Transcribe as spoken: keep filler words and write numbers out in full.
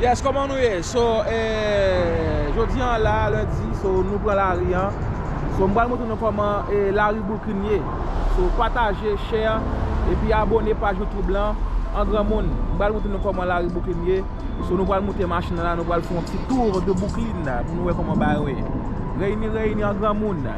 Yes, kòman nou ye? So, eh, jodi an la, lendi, so, nou pran lari an. So, m pral montre nou kòman eh, lari Brooklyn ye. So, pataje, share, epi abòne paj YouTube lan, an granmoun. M pral montre nou kòman lari Brooklyn ye. So, nou pral monte machin nan la, nou pral fè yon ti tour de Brooklyn la, pou nou wè kòman bagay yo ye. Reyini, reyini, an granmoun.